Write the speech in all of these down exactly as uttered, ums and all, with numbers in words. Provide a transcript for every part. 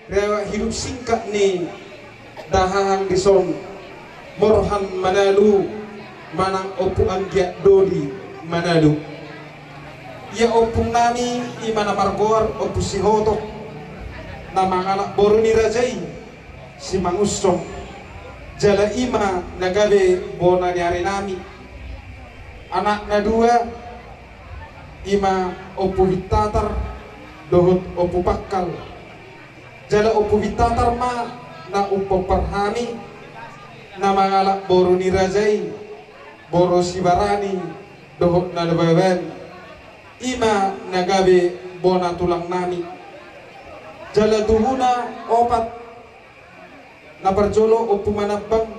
Riwayat hidup singkat ni dahahang dison, Borhan Manalu manang Ompu Anggiat Doli Manalu. Ia ompung nami i ma na margoar Ompu Sihotok, na mangalap boru ni raja i, Simangunsong. Jala i ma na gabe bona ni ari nami. Anakna dua, i ma Ompu Bintatar dohot Ompu Pangkal. Jala Ompu Bintatar ma na umpompar hami, na mangalap boru ni raja i, boru Sibarani dohot Nababan. I ma na gabe bona tulang nami. Jala tubuna opat, na parjolo Ompu Manambang,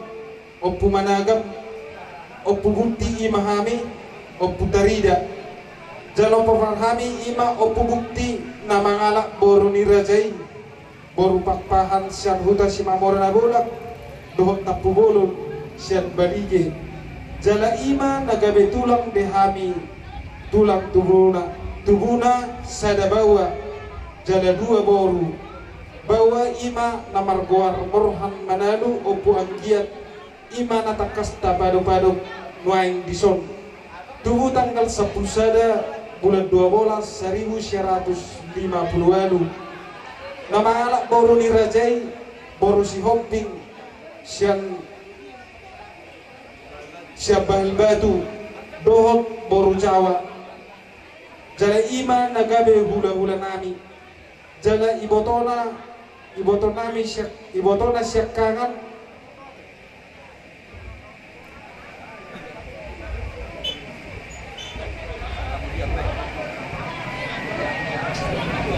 Ompu Managam, Ompu Bukti i ma hami, Ompu Tarida. Jala umpompar hami i ma Ompu Bukti na mangalap boru ni raja i, boru Pakpahan sian huta Simamora Nabolak, dohot Tampubolon sian Balige. Jala i ma na gabe tulang di hami, tulang tubuna, tubuna sada baoa, jala dua boru. Baoa i ma na margoar Borhan Manalu, Ompu Anggiat, i ma na tangkas tapadopadop nuaeng dison. Tubu tanggal sampulu sada bulan dua bolas saribu sia ratus lima pulu ualu. Na mangalap boru ni raja i, boru Sihombing sian, sian Bahul Batu, dohot boru Jawa. Jala i ma na gabe hulahula nami. Jala ibotona, iboto nami siak-, ibotona siangkangan.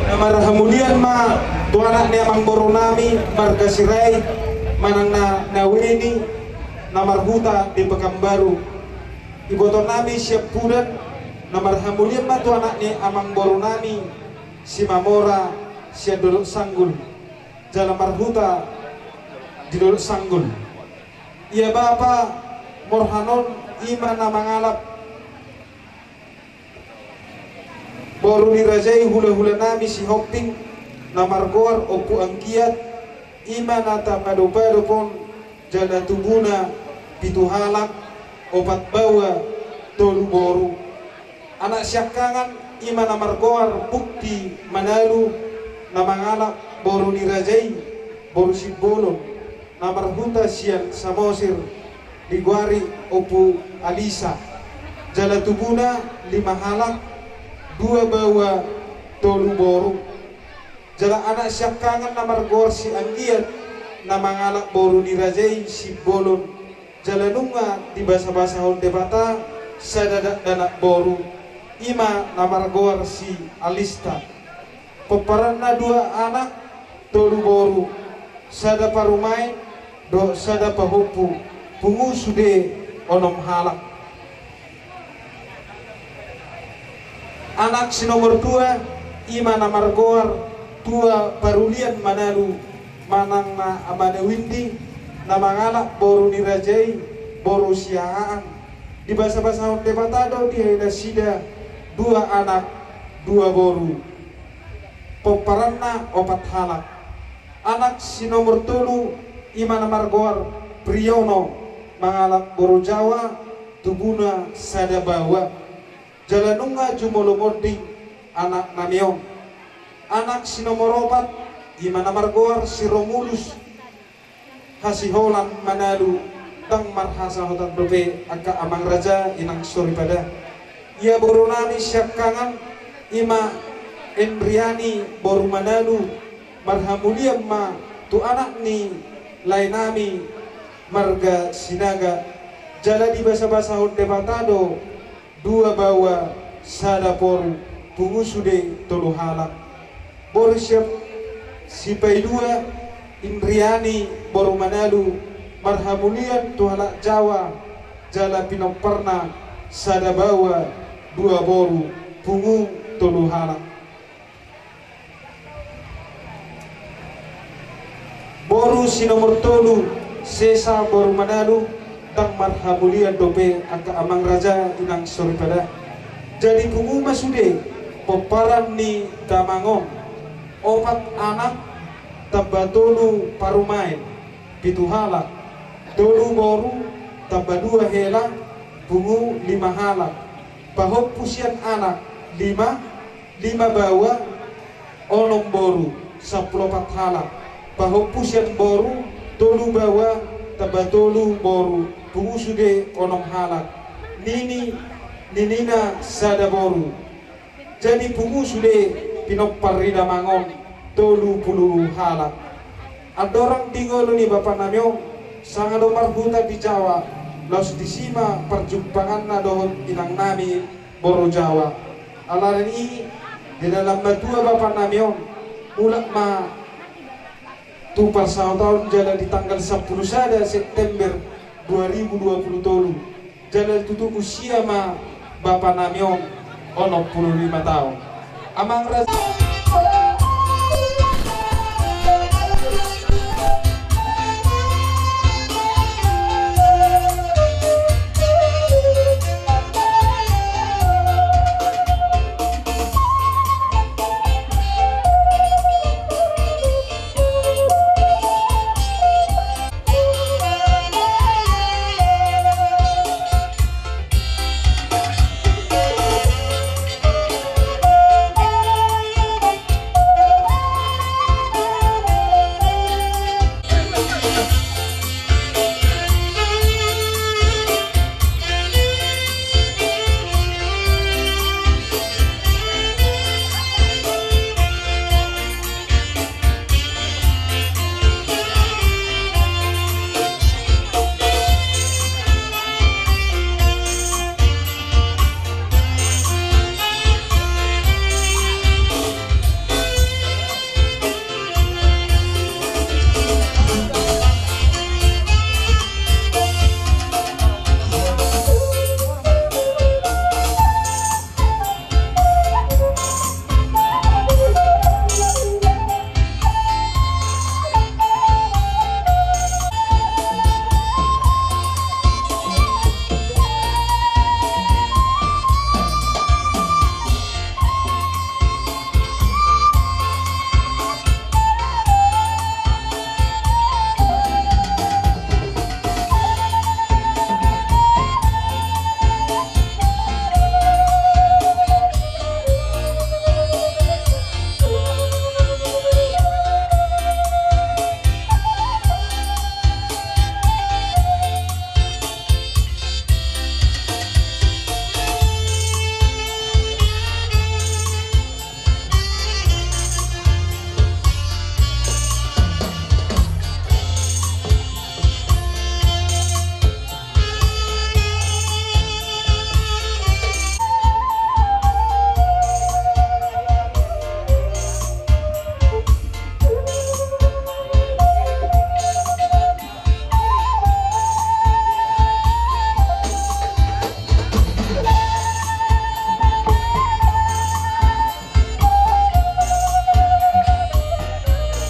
Na marhamulian ma tu anak ni amangboru nami marga Sirait, manang na, na Weni, na marhuta di Pekanbaru. Iboto nami sian Pudan, na marhamulian ma tu anak ni amangboru nami Simamora sian Dolok Sanggul, jala marhuta di Dolok Sanggul. Ia bapa Borhan on i ma na mangalap boru ni raja i, hulahula nami Sihombing, na margoar Ompu Anggiat, i ma na tapadopadop on, jala tubuna pitu halak, opat baoa, tolu boru. Anak siangkangan i ma na margoar Bukti Manalu, na mangalap boru ni raja i, boru Simbolon, na marhuta sian Samosir, digoari Ompu Alisa. Jala tubuna lima halak, dua baoa, tolu boru. Jala anak siangkangan na margoar si Anggiat, na mangalap boru ni raja i Simbolon. Jala nunga dibasabasahon Debata sada dakdanak boru, i ma na margoar si Alista. Pomparanna dua anak, tolu boru, sada parumaen dohot sada pahompu, pungu sude onom halak. Anak si nomor dua, i ma na margoar Tua Parulian Manalu, manang na Amane Windi, na mangalap boru ni raja i, boru Siahaan. Dibasabasahon Debata do dihail nasida dua anak, dua boru. Pomparanna opat halak. Anak si nomor tolu, i ma na margoar Priyono, mangalap boru Jawa, tubuna sada baoa. Jala nunga jumolo monding anak nami on. Anak si nomor opat, i ma na margoar si Romulus, Hasiholan Manalu, ndang marhasahotan dope angka amang raja, inang soripada. Ia boru nami siangkangan, i ma Endriani boru Manalu, marhamulian ma tu anak ni lae nami marga Sinaga. Jala dibasabasahon Debata do dua baoa, sada boru, pungu sude tolu halak. Boru siap sipaidua, Indriani boru Manalu, marhamulian tu halak Jawa, jala pinomparna sada baoa, dua boru, pungu tolu halak. Boru si nomor tolu, Sesa boru Manalu, ndang marhamulian dope angka amang raja, inang soripada. Jadi pungu ma sude pomparan ni damang on, opat anak, Tamba tolu parumaen, pitu halak. Tolu boru, tamba dua hela, pungu lima halak. Pahompu sian anak, lima, lima baoa, onom boru, sampulu opat halak. Pahompu sian boru, tolu baoa, tamba tolu boru, pungu sude onom halak. Nini, ninina sada boru. Jadi pungu sude pinompar ni damang on tolu pulu halak. Andorang di ngolu ni bapanami on, sanga do marhuta di Jawa, laos disi ma parjumpanganna dohot inangnami boru Jawa. Alani i, di dalan matua bapanami on, mulak ma tu parsaotan jala di tanggal sampulu sada September dua ribu dua pulu tolu, jala tutu usia ma bapanami on onom pulu lima taon. Amang raja.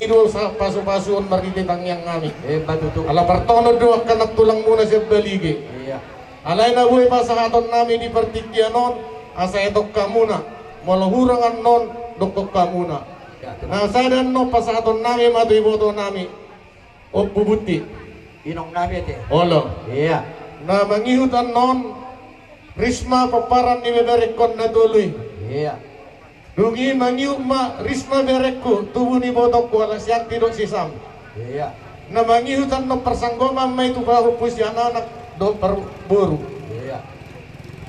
I do sa pasu-pasu on marhite tangiang nami. Emma tutu. Ala partonon do angka na tulangmuna sian Balige. Iya. Alai na boi pasahatonnami di partingkian on, asa etong hamuna, molo hurang annon, dokkon hamuna. Ya, tutu. Na sada annon pasahatonnami ma tu ibotonami. Ompu Bunti. Inongnami ate. Olo. Iya. Na mangihut annon, ris ma pomparan ni beberengkon na tolu i. Iya. Dung i mangihut ma, ris ma berengku, tubu ni ibotongku, ala si Anti dohot si Sam. Iya. Na mangihut annon parsanggoman ma i tu pahompu sian anak dohot parboru. Iya.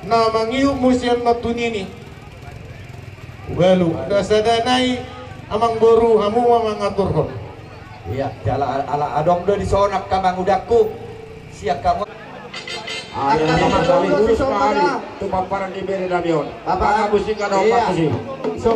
Na mangihut muse annon tu nini. Ualu, na sada nai amang boru hamu ma mangaturhon. Iya, jala ala, ala adong do dison angka mangudangku. Sian hamu. Ari, ari, ari, urus ma ari tu pomparan ni bere nami on. Bapak. Bapak musik kan. Iya. Opat musik. So.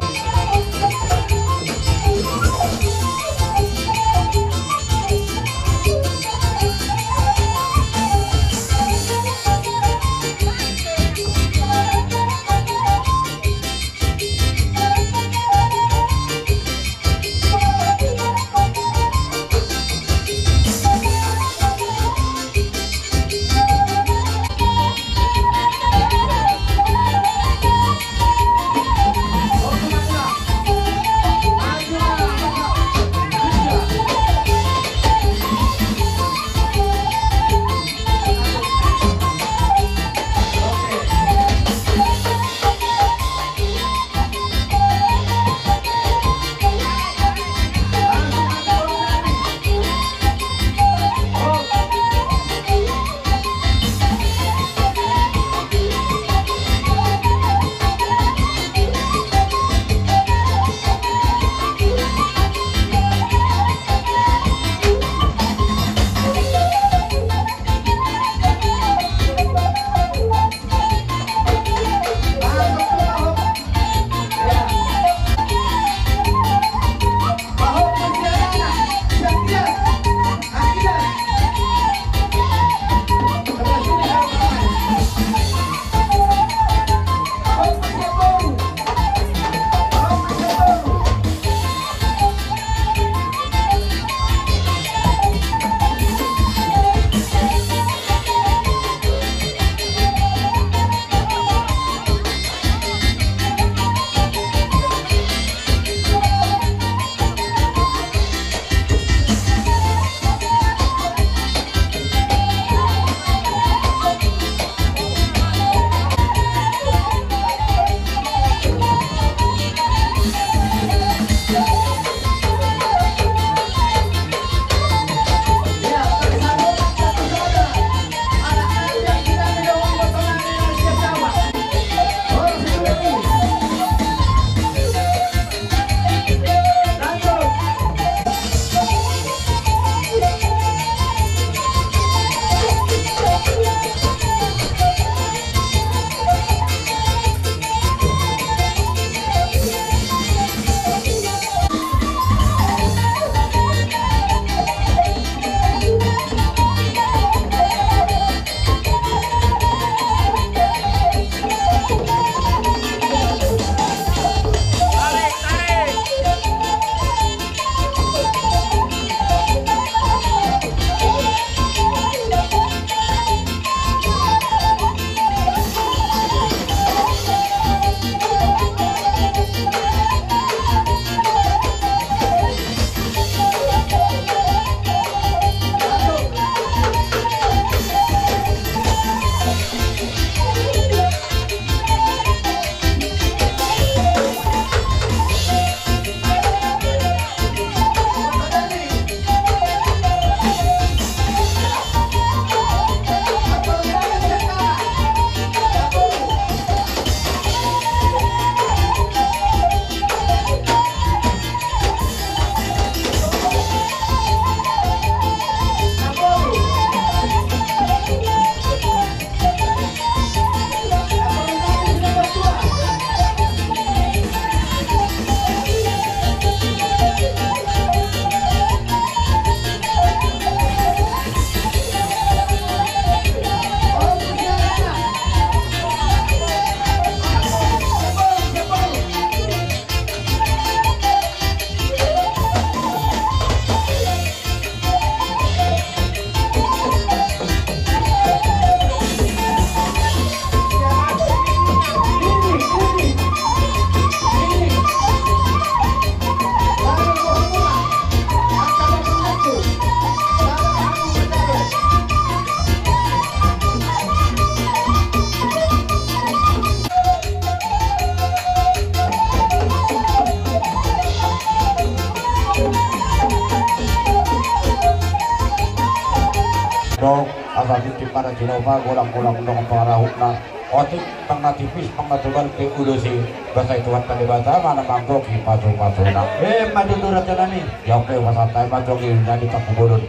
Pada ciloma golang-golang dongan pangarahutna. Otik, manang na tipis manang na tebal pe ulos i, sai Tuhanta Debata ma na manggohi pasu-pasuna. Emma tutu raja nami. Ia oke, pasahat hami ma tu anggi nami Tampubolon.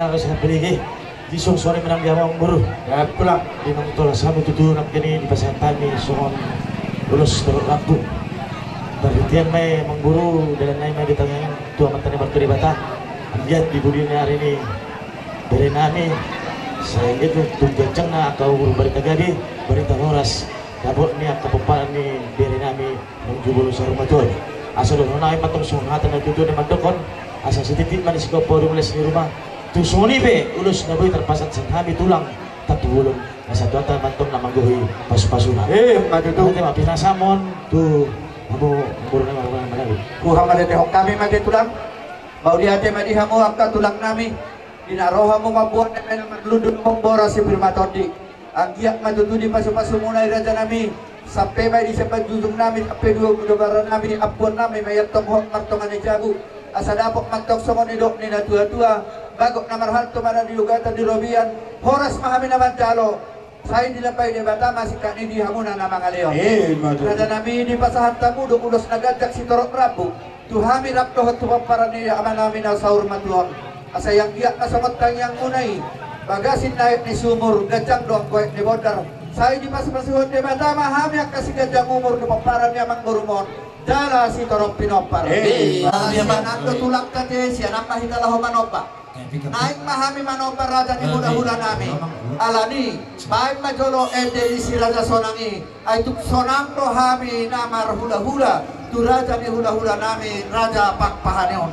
Harus hapiligi. Di song sore menang di amang boru. Ya pulang. Di nang tola sami tutu nang kini dipasahat hami songon ulos torop rambu. Parhitean ma i amang boru, dalan nai ma i di tangiang tu Amanta na martua Debata. Anggiat di pudi ni ari ni bere nami, sai anggiat tu ganjangna angka umur, barita gabe, barita horas, dapot ni angka pomparan ni bere nami, manuju bolon saur matua i. Asa dohonon nami ma tong songon hata na tutu na mandokkon, asa sititi ma ni sigompa di mulas ni ruma. Tung songon i pe ulos na boi tarpasahat sian hami tulang Tampubolon, asa Tuhanta ma tong na manggohi pasu-pasuna. Emma tutu. Ate ma pinasamon tu hamu boru nami marhula-hula. Huhamarentehon hami ma ate tulang. Mauliate ma di hamu angka tulang nami. Di na ro hamu mamboan eme na marlundu, hombora si pir ma tondi. Anggiat ma tutu di pasu-pasumuna i raja nami. Sampe ma i di sipanjujung nami, sampe di hamu debata nami, ampuan nami ma i antong hot martonga ni jabu. Asa dapot ma antong songon nidok ni na tua-tua. Bagot na marhalto ma na di ugatan di robean. Horas ma hami na manjalo. Sai dilambai Debata ma singkat ni di hamuna na mangalehon. Emma tutu. Raja nami, dipasahat hamu do ulos na ganjang sitorop rambu tu hami rap dohot tu pomparan ni amanami na saur matua on. Asa anggiat ma songon tangiangmuna i, bagasan na aek ni sumur, ganjang do anggo aek ni bondar. Sai dipasu-pasuhon Debata ma hami angka siganjang umur tu pomparan ni amang borumon jala sitorop pinompar. Emma. Sian an do tulang ate, sian an ma hita laho manomba. Naeng ma hami manomba raja ni hula-hula nami. Alani, baen ma jolo ende ni si Raja Sonang i. Ai tung sonang do hami na marhula-hula tu raja ni hula-hula nami, Raja Pakpahan on.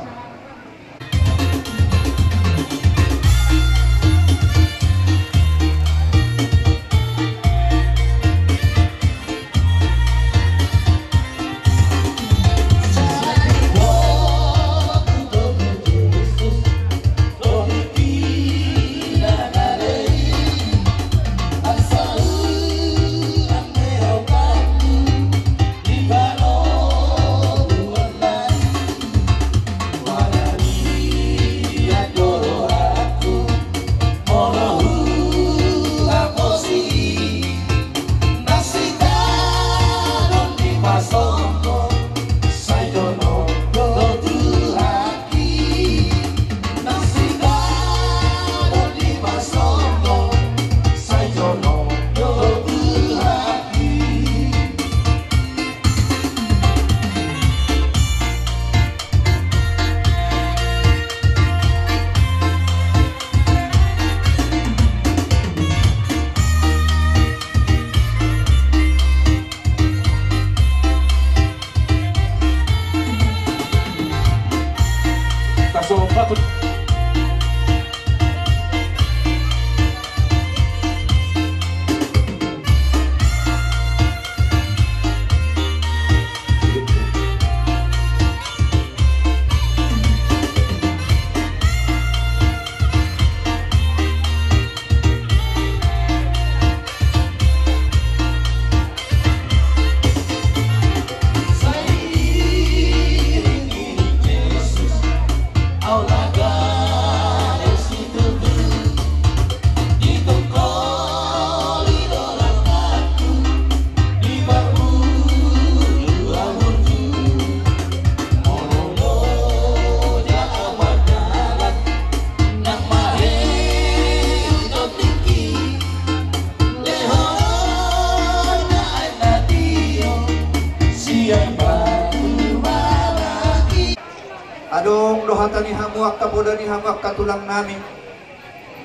Adong do hata ni hamu angka poda ni hamu angka tulang nami.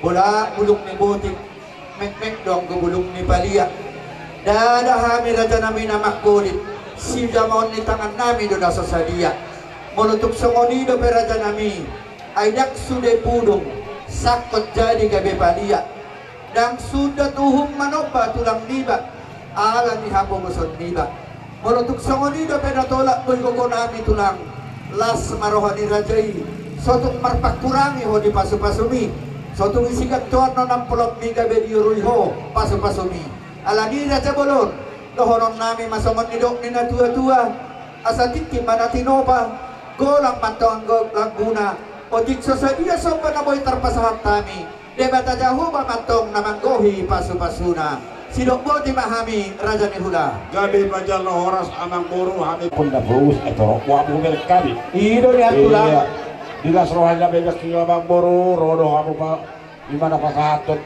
Bola bulung ni botik, metmet do anggo bulung ni palia. Ndada hami raja nami na mangkolit, sijamaon ni tangan nami do na so sadia. Molo tung songon i dope raja nami, ai ndang sude pudung, sangkot jadi gabe palia. Ndang suda tuhum manomba tulang niba, ala ni hapogoson niba. Molo tung songon i dope na tolap boi gogo nami tulang, las ma roha ni raja i. So tung marpangkurangi ho di pasu-pasumi, so tung isi gantoan na nampolommi gabe diorui ho pasu-pasumi. Alani raja bolon, dohonon nami ma songon nidok ni na tua-tua, asa tintin ma na tinopa, golang ma antong anggo langguna. Otik so sadia somba na boi tarpasahat hami, Debata Jahowa ma antong na manggohi pasupasuna. Sidok boti ma hami raja ni hula. Gabe ma jala horas amangboru hami. Punda bagus, eh, torop, wah, bukan kami. I do ni hatulang. Iya. Di las rohana bebek ni amangboru, ro do hamu ma, i ma na pasahathon.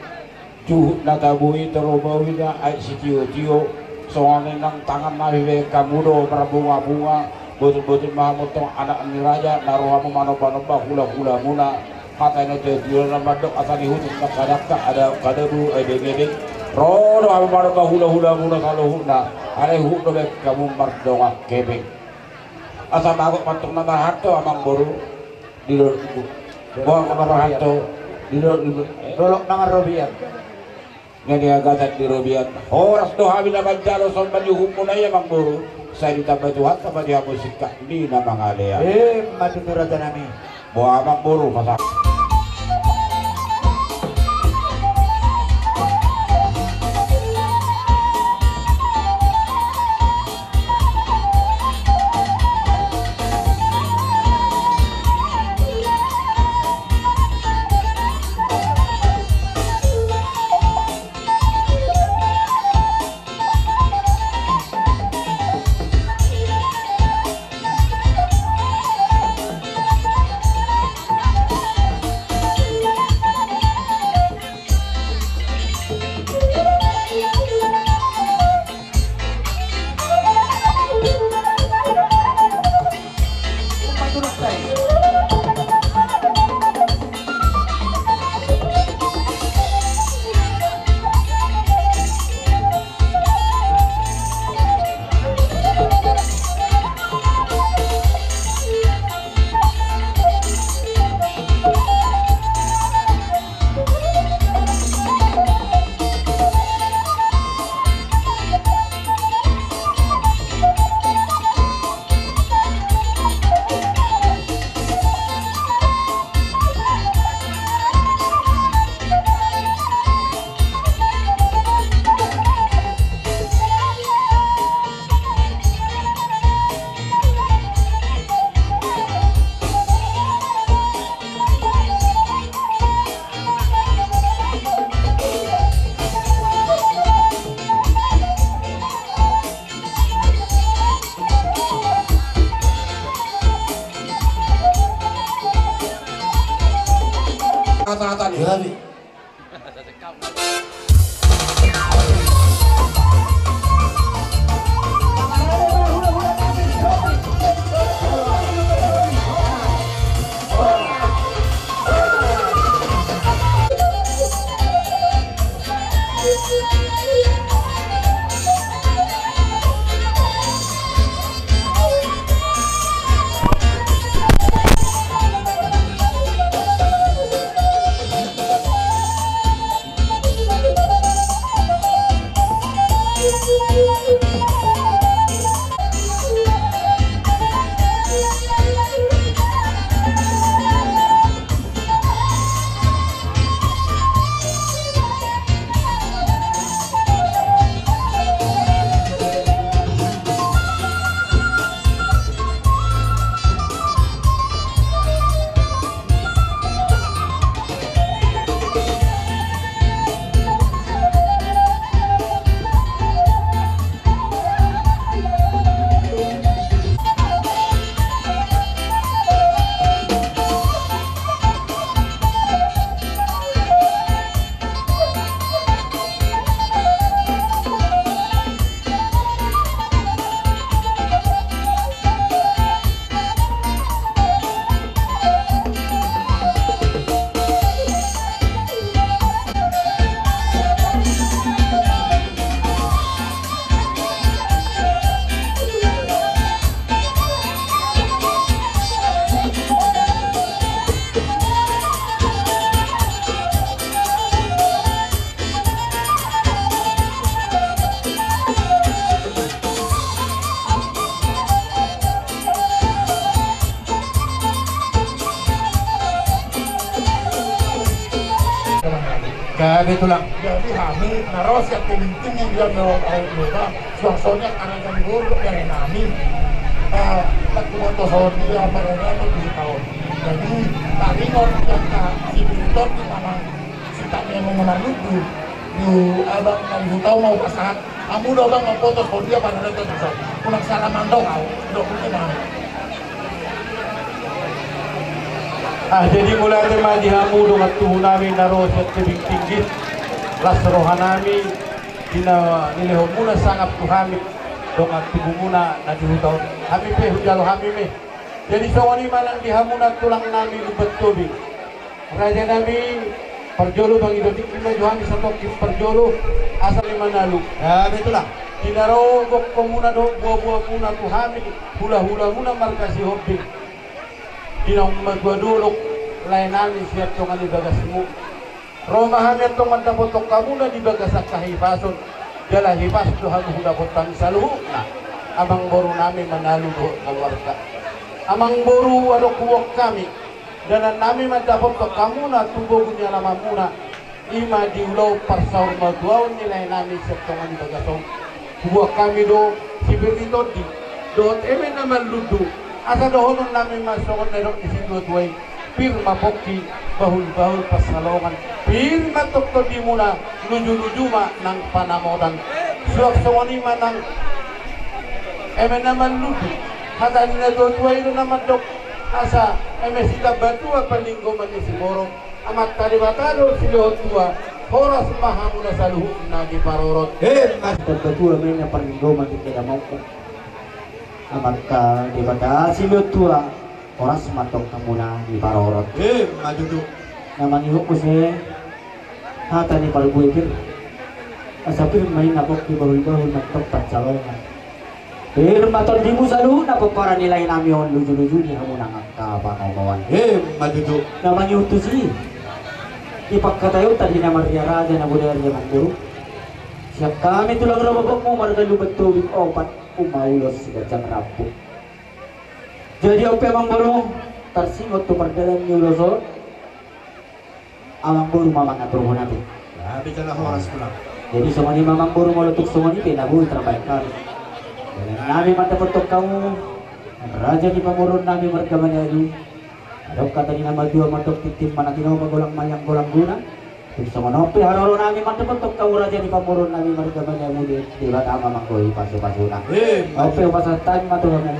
Juhut na tabo i, tabo i na aek sitiotio, songon i nang tangan nami, baen hamu do marbungabunga, botul-botul ma hamu antong anak ni raja, na ro hamu manombanomba hulahulamuna. Hata ni natuatua na mandok, asa ni hutuk na kadangka, adaon kadaburu, edengedeng. Ro do hamu manomba hulahulamuna saluhutna, alai huhut do baen hamu mardongan hepeng. Asa bagot ma antong na marhalto amangboru. Di dolok, boha ma na marhalto. Di dolok, di dolok. Dolok na marrobean. Na niagatan di robean. Horas do hami na manjalo songon na niuhumuna i amangboru. Sai ditamba Tuhanta ma di hamu singkat ni na mangalean. Emma tutu raja nami. Boha amangboru, pasahat. Kata-kata ni. Gabe tulang. Jadi hami na ro sian Kelinting i, dia mewang air lobang, suang songon i angka ni boru dohot bere nami. Ah, tak kuboto songon dia, apa namanya, tujuh tahun. Jadi taringot angka si Pintor di mana. Tapi yang mau menarlut tu, tu abang na di huta mau pasahat. Hamu do abang mamboto songon dia pada rete susah. Unang salah mandok au, dok rete mau. Ah, jadi mauliate ma di hamu dongan tubu nami na ro sian tebing tinggi. Las roha nami di na nilehonmuna sangap tu hami dongan tubumuna na di huta on. Hami pe hujalo hami me. Jadi songon i ma nang di hamuna tulang nami Lumban Tobing. Raja nami parjolo, bangidoti ma jo hami satongkin parjolo asa ni manalu. Ya, betul lah. Di na ro gokhonmuna dohot buabuamuna tu hami, hulahulamuna marga Sihombing. Di naung matua dolok lae nami sian tonga ni bagasmu. Ro ma hami antong mandapothon hamuna di bagasan hahipason, jala hipas do hamu hudapothon hami saluhutna. Amangboru nami manalu dohot keluarga. Amangboru, adong huboan hami, dalan nami mandapothon hamuna tu bogu ni alamanmuna, i ma di ulaon parsaurmatuaon ni lae nami sian tonga ni bagas on. Huboan hami do sipir ni tondi dohot eme na marlundu, asa dohonon nami ma songon na nidok ni situatua i: Pir ma pongki, bahulbahul pansalongan. Pir ma antong tondimuna, lujuluju ma nang panamotan. Suang songon i ma nang eme na marlundu. Hata ni natuatua i do na mandok: Asa eme sitambatua, palinggoman ni siborok. Amanta Debata do silehon tua, horas ma hamuna saluhutna diparorot. Emma tutu. Sitambatua ma i na palinggoman di kedamonku. Amanta Debata silehon tua, horas ma antong hamuna diparorot. Emma tutu. Na mangihut muse hata ni parbue pir. Asa pir ma i na pongki, bahulbahul ma antong pansalongan. Pir ma tondimu saluhutna pomparan ni lae nami on, lujuluju ni hamu nang angka panamotan. Emma tutu. Na mangihut tusi, di pangkataion tadi na marria raja na bodari, amangboru, sian hami tulang ro bapakmu marga Lumban Tobing opat, uma ulos siganjang rambu. Jadi on pe amangboru, tarsingot tu pardalan ni ulos on, amangboru ma mangaturhon hami. Jadi songon i ma amangboru, molo tung songon i pe na boi tarbahen hami. Dalan nami mandapothon hamu, raja ni pamoruon nami marga Manalu. Adong hata ni na matua mandok: Tintin ma na tinopa, golang ma nian golang guna. Tung songon on pe haroro nami mandapothon hamu, raja ni pamoruon nami marga Manalu, Debata ma manggohi pasupasuna. Emma. On pe hupasahat hami ma tu hamu.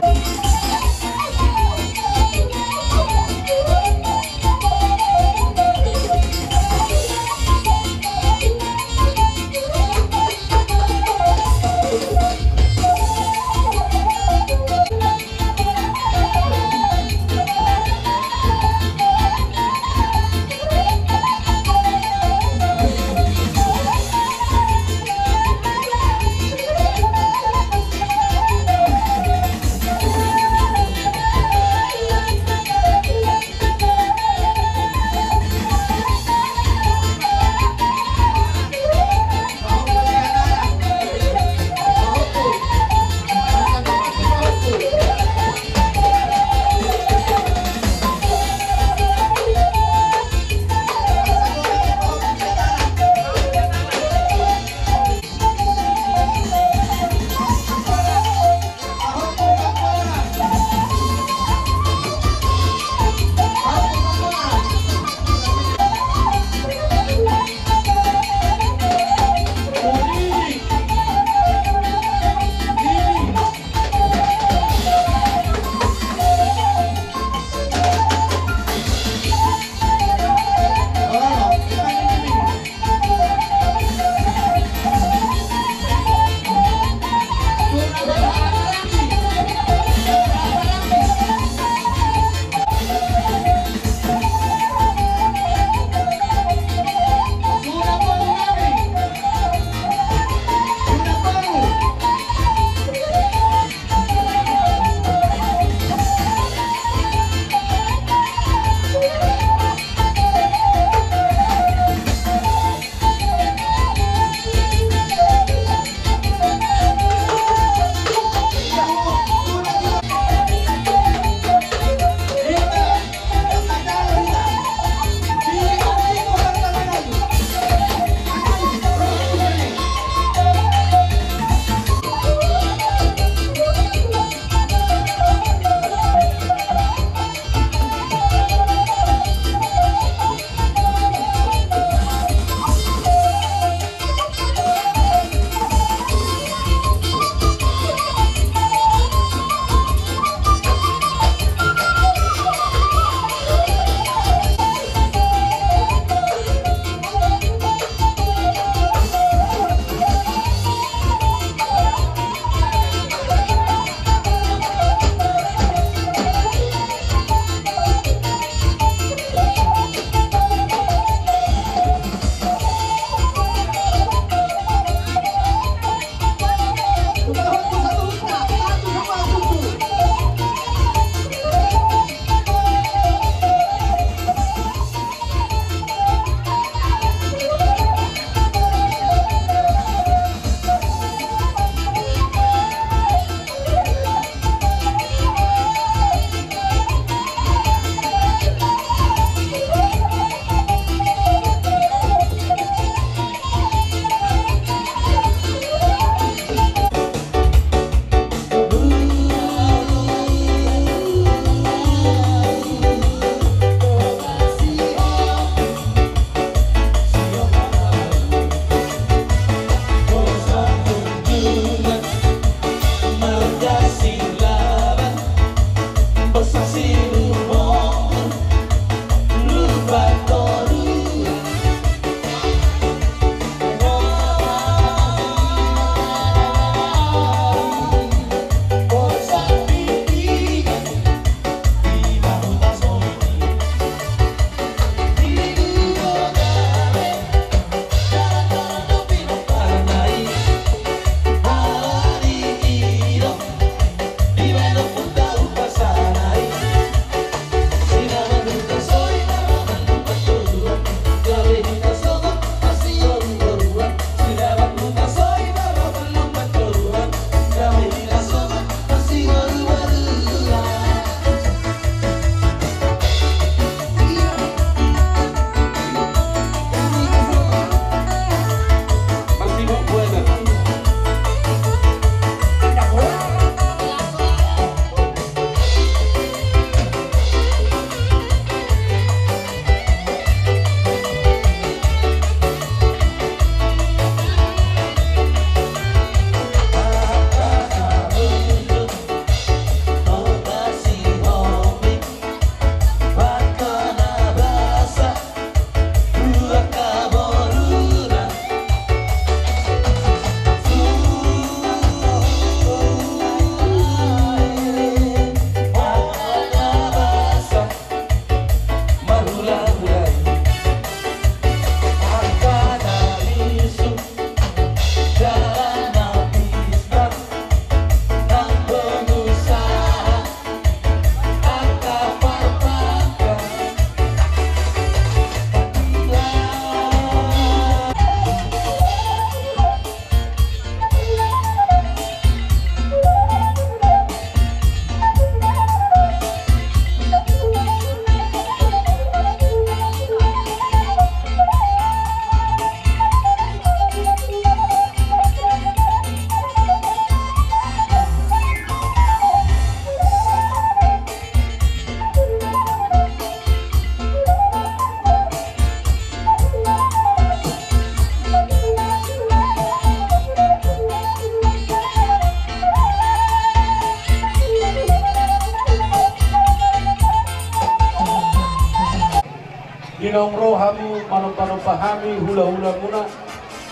Naung ro hamu manomba-nomba hami hula-hulamuna,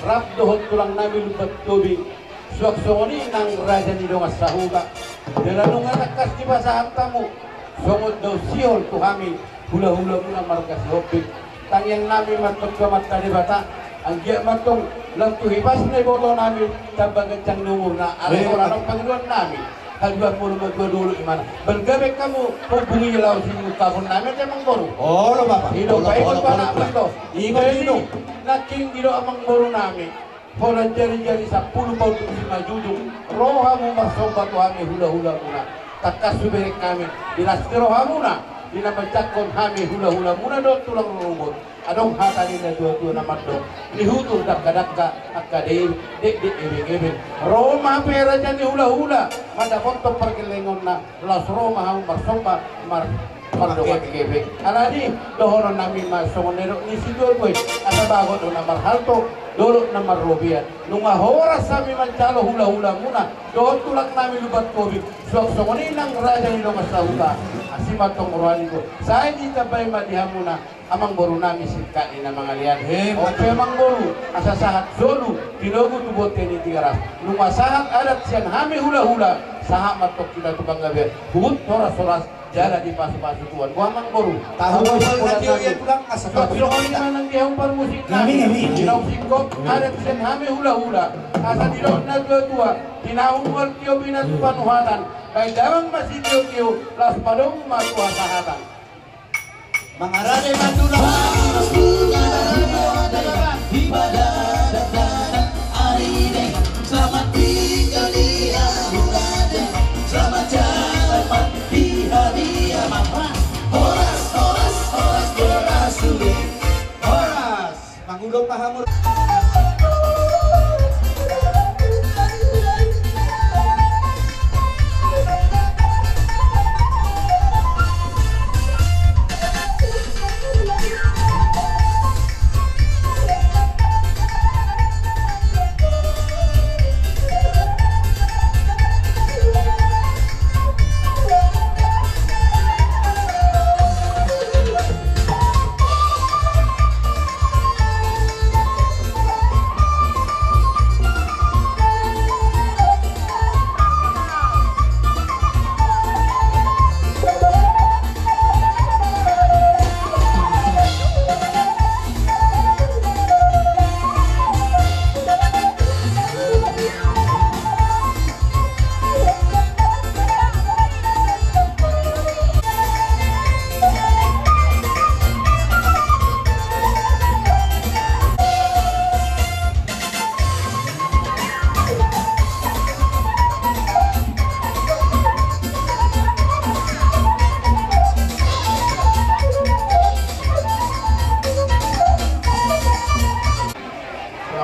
rap dohot tulang nami Lumban Tobing, suang songon i nang raja ni dongan sahuta. Jala nunga tangkas dipasahat hamu songon dao sihol tu hami hula-hulamuna marga Sihombing. Tangiang nami ma antong tu Amanta Debata, anggiat ma antong lam tu hipas na iboto nami, tamba ganjang ni umurna, ala holan on pangidoan nami. Haduan molo matua dolo imana. Baen gabe hamu, hubungi laos i mungkapon nami ate amangboru. Olo bapa. Ido paingot panakmu ito. Ido, ido. Nangkin didok amangboru nami, holan jari-jari sampulu pauntuk simanjujung, ro hamu marsomba tu hami hula-hulamuna. Tangkas hubereng hami di las ni rohamuna, di na manjangkon hami hula-hulamuna dohot tulang rorobot. Adong hata ni na tua-tua na mandok, nihutur dangka-dangka angka dei, dekdek ebeng-ebeng. Ro ma hape raja ni hula-hula mandapothon pargellengonna, laos ro ma hamu marsomba mar, mardongan gebe. Alani dohonon nami ma songon na nidok ni situa-tua i, asa bagot do na marhalto, dolok na marrobean. Nunga horas hami manjalo hula-hulamuna dohot tulang nami Lumban Tobing, suang songon i nang raja ni dongan sahuta. Asi ma antong roha ni Tuhan. Sai ditambai ma di hamuna amangboru nami singkat ni na mangalean. He, on pe amangboru, asa sahat solu tinogu tu bontean ni Tigaras. Nunga sahat adat sian hami hula-hula, sahat ma antong hita tu panggabean. Huhut horas-horas jala dipasu-pasu Tuhan. Boha amangboru? Tahu. Amangboru, suang songon i ma nang di hamu parmusik nami. Nami, nami. Di naung singkop adat sian hami hula-hula, asa didok na tua-tua, tinahu mual tio pina tu panuhatan, baen damang ma sitio-tio, laos padomu ma tu hasahatan. Mangarade ma tulang. Horas hula-hula, di bagasan ari ni. Selamat tinggal di hula-hula. Selamat jalan ma di hami amang. Horas, horas, horas, horas, horas. Mangudop ma hamu.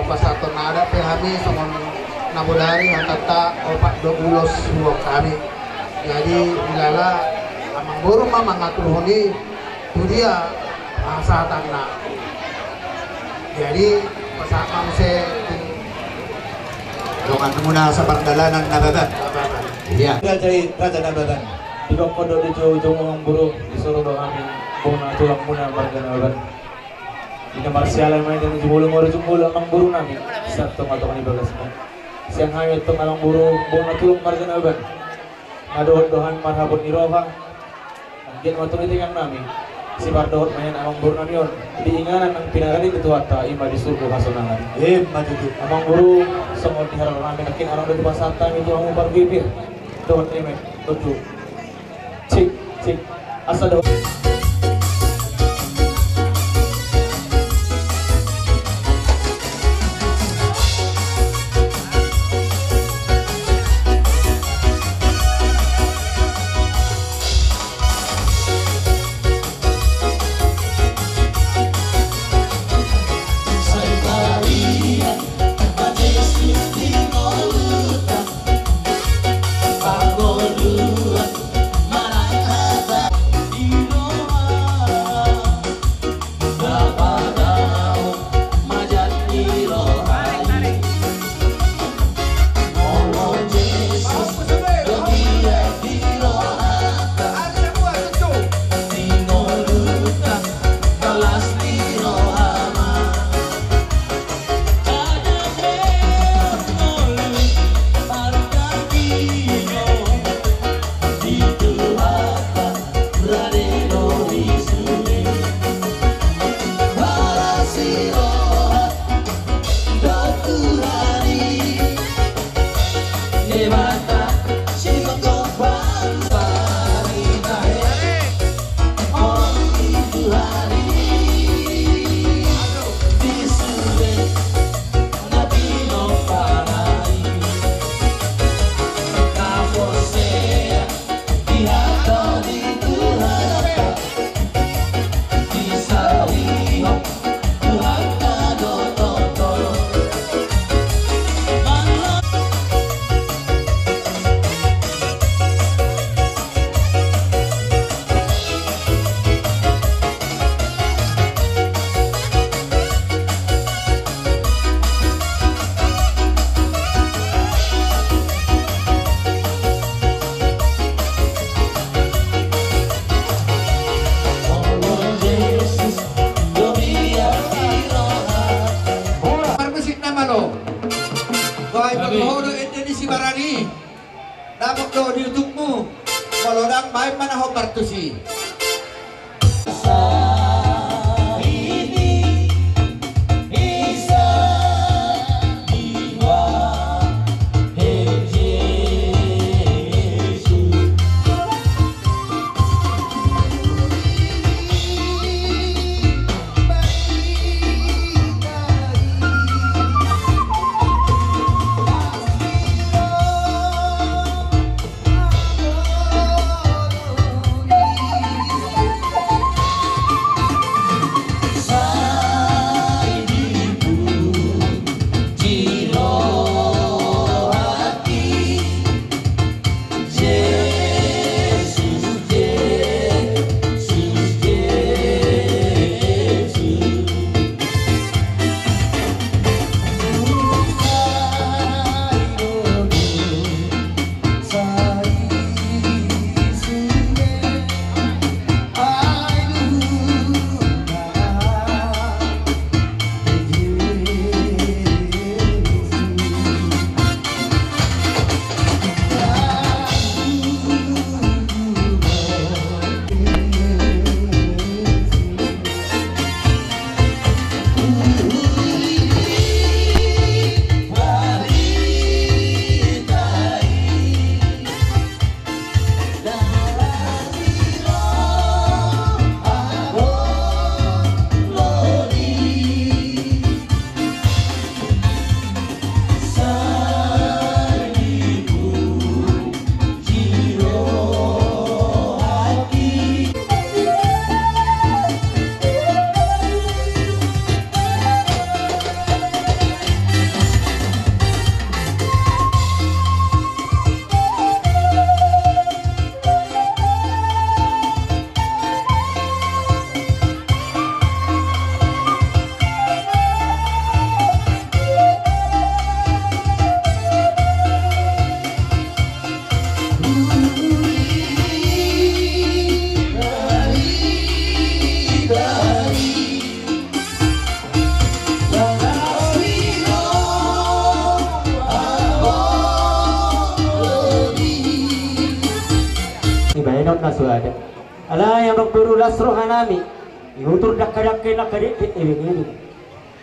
Pasahaton na adat pe hami songon na bodari, hatanta opat do ulos huboan hami. Jadi dilala amangboru ma mangaturhon i tu dia pasahatanna. Jadi pasahat ma muse tu donganmuna sapardalanan Nababan. Iya. Raja i, Raja Nababan. Didokkon do di ujung-ujung amangboru, disuru do hami bona tulangmuna marga Nababan. Di na marsiala ma i, di na jumolo ma di jumolo amangboru nami, sahat tu tonga-tonga ni bagasna. Sian hami antong amangboru bona tulang marga Nababan, na dohot do hami marhabot ni roha. Anggiat ma antong di tangiang nami, sipardohot ma nian amangboru nami on di inganan nang pinarade ni Tuhanta, i ma di surgo hasonangan. Ima tutu. Amangboru, songon di haroro nami nangkin, adong do dipasahat hami tu hamu parpipir dohot eme, tontu. Cik, cik. Asa do. Molo ndang, baen ma na hombar tusi. Dibaenon na so ada. Alai amang boru, las rohanami, diutur dakdanak, dakdanak, dakdanak, dakdanak.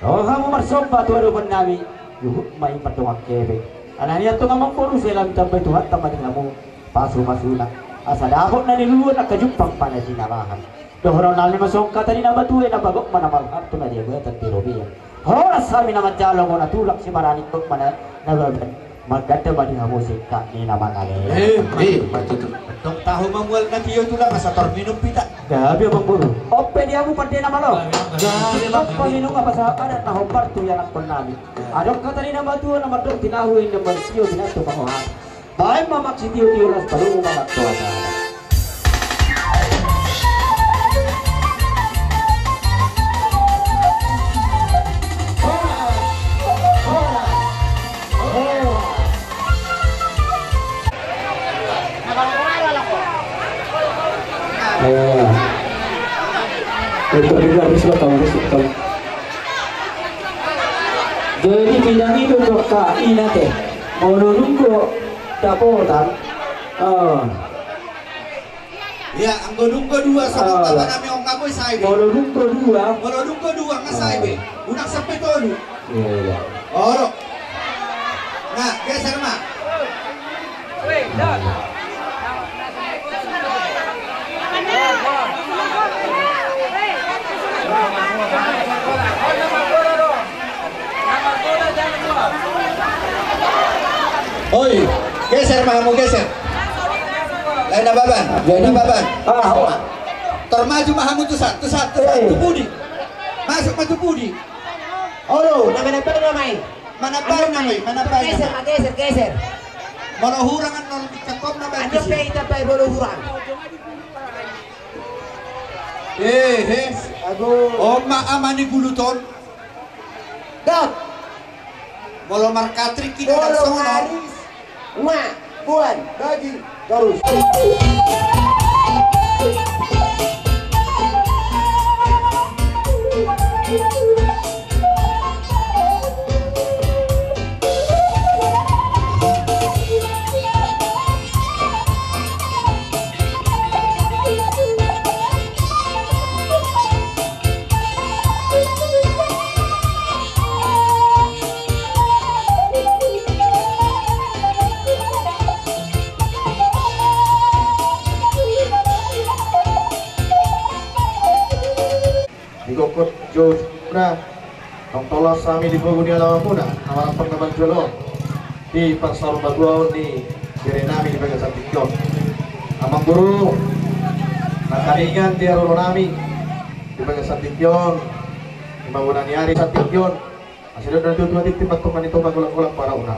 Ro hamu marsomba tu adopan nami, huhut ma i mardongan hepeng. Alani i antong amang boru, sai lam tambai Tuhanta ma di hamu pasu-pasuna, asa dapot na niluluan, angka jumpang ma na jinalahan. Dohonon nami ma songon hata ni na matua i, na bagot ma na marhalto, na di abatan di robean. Horas hami na manjalo, bona tulang sibarani, gok ma na baban. Mangganda ma di hamu singkat ni na mangale. Eh, eh, patutu. Tong tahu ma mual na tio tulang, asa tor minum hita. Gabe amang boru. On pe di hamu pande na malo. Gabe, gabe. Paminum ma pasahat adat na hombar tu ianakhon nami. Adong hata ni na matua na mandok: Tinahu inda mansio, binatang pangohan. Baen ma maksi tio-tio, las parumu ma mantoasa. Jadi bilang itu dokter ina te, molo nunggu dapotan. Oh. Ia, anggo dung godua, songon bapa nami on, nga boi sai be. Molo dung godua. Molo dung godua, nga sai be. Unang sampe tolu. Iya, iya. Olo. Nah, geser ma. Oi, geser ma hamu, geser. Lain na baban, lain na baban. Ah, tor maju ma hamu tu san, tu san, tu san, tu pudi. Masuk ma tu pudi. Olo, na manambahon nama i. Manambahon nama i, manambahon nama i. Geser ma, geser, geser. Molo hurang annon, cakop na baen. Annon pe hita baen molo hurang. Eh, eh. Aduh. On ma ama ni gulut on. Dot. Molo markatrik hita, molo songon on. Haris. Ma, buan, bagi, torus. Jogja, naung tolhas hami di pogu ni alamanmuna na marantong na marjolo on, di parsarumatuaon ni bere nami di bagasan tingki on. Amangboru, na karingan di haroro nami di bagasan tingki on, di mangona ni ari, bagasan tingki on. Asa didok na tuatua, tintin ma antong na nitopa, golanggolang pangarahutna.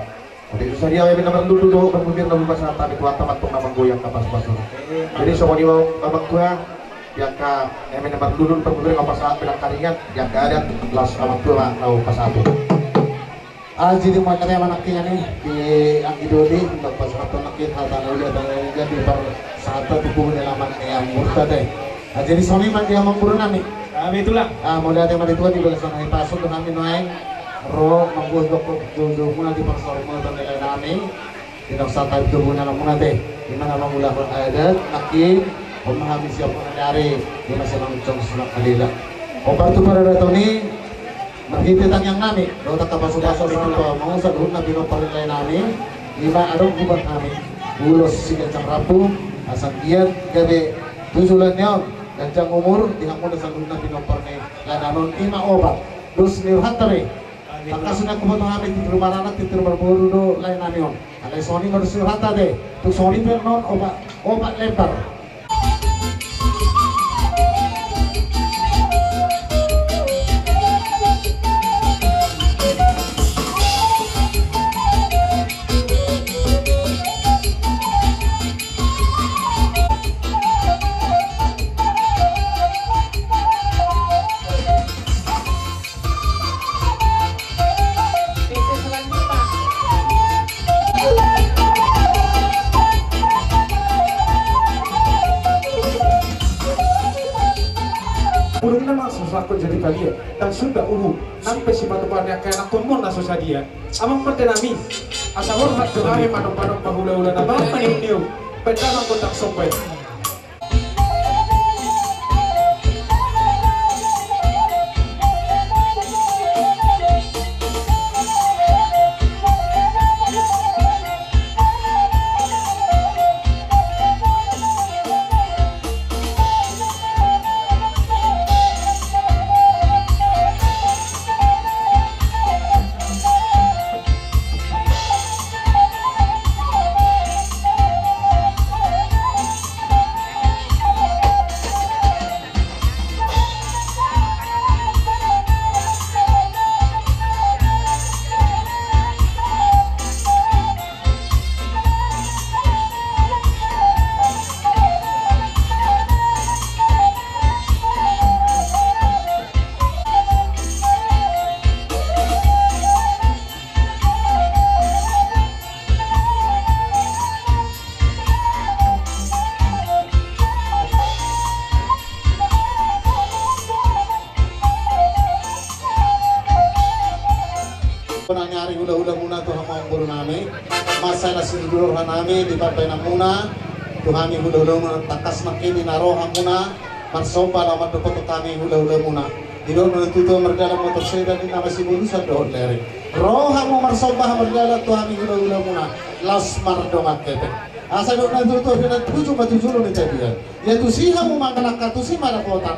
Jadi so sadia eme na marlundu dohot parbue na hupasahat hami tu Tuhanta ma antong na manggohi angka pasupasuna. Jadi songon i ma, amangboru, di angka eme na marlundu parbue na hupasahat hami, na karingan di angka adat, laos amangboru ma na hupasahat. Aji di mata ya manakkian i di anggi doli, nda pasahat manakkian hata na uli, hata na uli, di parsahata tu pogu ni alaman ni amangboru ta dei. Ah, jadi songon i ma di amangboru nami. Kami tulang. Ah, mauliate ma di Tuhan di bagasan hami pasuk tu hami nuaeng ro manggohi gokhon joujou muna di parsarumatuaon ni lae nami. Di na sahat hami tu pogu ni alamanmuna te, i ma na mangulahon adat nangkin. On ma hami sian muna ni ari, i ma sian Amang Ucok Simalungun Kalila. Hombar tu paradaton i, marhite tangiang nami dohot angka pasupasu tu hamu saluhutna pinompar ni lae nami, i ma adong hubahen hami ulos siganjang rambu, asa anggiat gabe tu joloan ni on ganjang umur di hamuna saluhutna pinompar ni lae nami on, i ma opat. Dos ni rohanta be. Tangkas na huboto hami titir maranak, titir marboru do lae nami on. Alai songon i ma dos ni rohanta be. Tung songon i pe annon opat, opat lembar. Burung nama susah kok jadi kalian dan sudah uhu. Nang pe sipatupaon ni angka ianakhonmuna na so sadia. Amang pande nami, asa hormat do hami manomba-nomba hula-hula na bahat maniuk-niuk. Pande nami, anggo tang somba i. Bona ni ari hula-hula muna tu hamu amangboru nami. Mansai las ni roha nami di pambahenan muna tu hami hula-hula muna, tangkas nangkin i na ro hamuna marsomba laho mandok tu hami hula-hula muna. Didok na tutu mardalan ma tu Torseda, ninna ma Sibolusan dohot Lereng. Ro hamu marsomba mardalan tu hami hula-hula muna laos mardongan hepeng. Asa didok na tutu, didok na tutu ma tu julu ni tapian. Ia tusi hamu mangalangka, tusi ma dapotan.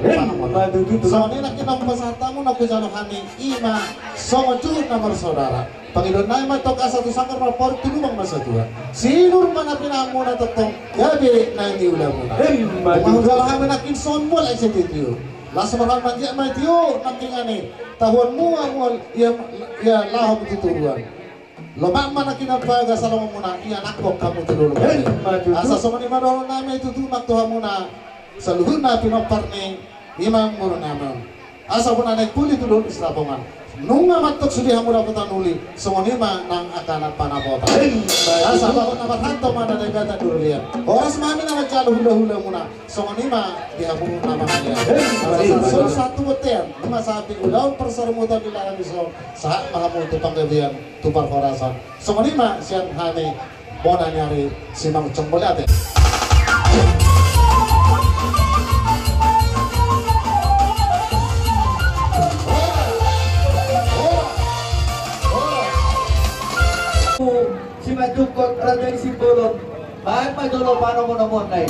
Songon i nangkin na hupasahat hamu na hujalo hami, i ma songon juhut na marsaudara. Pangidoan nami ma antong asa tu sanggar marpaut, tu lubang ma satua. Sinur ma na pinahan muna tongtong gabe na niula muna. Ima tutu. Hujalo hami nangkin songon mual aek sitio. Laos marhaha manjia ma tio nangkiningan i. Tahuan mual-mual ia, ia laho tu toruan. Lomak ma nangkiningan bagas salongan muna, ianakhon hamu tu dolok. Ima tutu. Asa songon i ma dohonon nami tu tumak tu hamuna saluhutna pinompar ni amangboru nami on. Asa bona naeng uli tu dolok di Sitapongan. Nunga ma antong sude hamu dapotan uli, songon i ma nang angka na panapotan. Ima tutu. Asa bagot na marhalto ma na Debata di robean. Horas ma hami na manjalo hula-hula muna, songon i ma di hamu na mangalean. Ima tutu. Asa sahat tu bontean, nunga sahat di ulaon parsarumatuaon di lae nami on, sahat ma hamu tu panggabean, tu parhorasan. Songon i ma sian hami bona ni ari, Simangunsong, mauliate. Simanjungkon Raja ni Simbolon, baen ma jolo panomu-nomuon na i.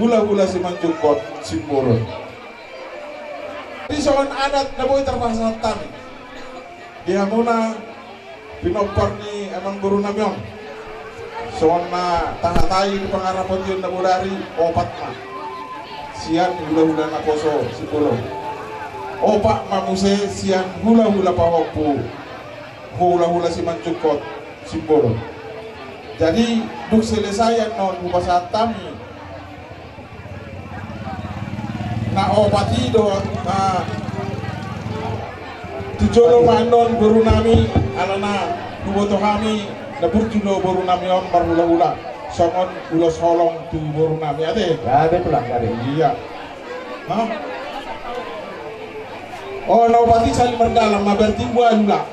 Hulahula Simanjungkot Simbolon. Di songon adat na boi tarpasahat hami di hamuna pinompar ni amangboru nami on. Songon na tahatai di pangarapotion na bodari, opat ma sian hulahula naposo Simbolon. Opat ma muse sian hulahula pahompu, hulahula Simanjungkot Simbolon. Jadi dung selesai annon hupasahat hami na opat i dohot na tu jolo ma annon boru nami, alana huboto hami na burju do boru nami on marhulahula songon ulos holong tu boru nami ate. Gabe tulang gabe. Ia. O na opat i saling mardalan ma berarti dua hula.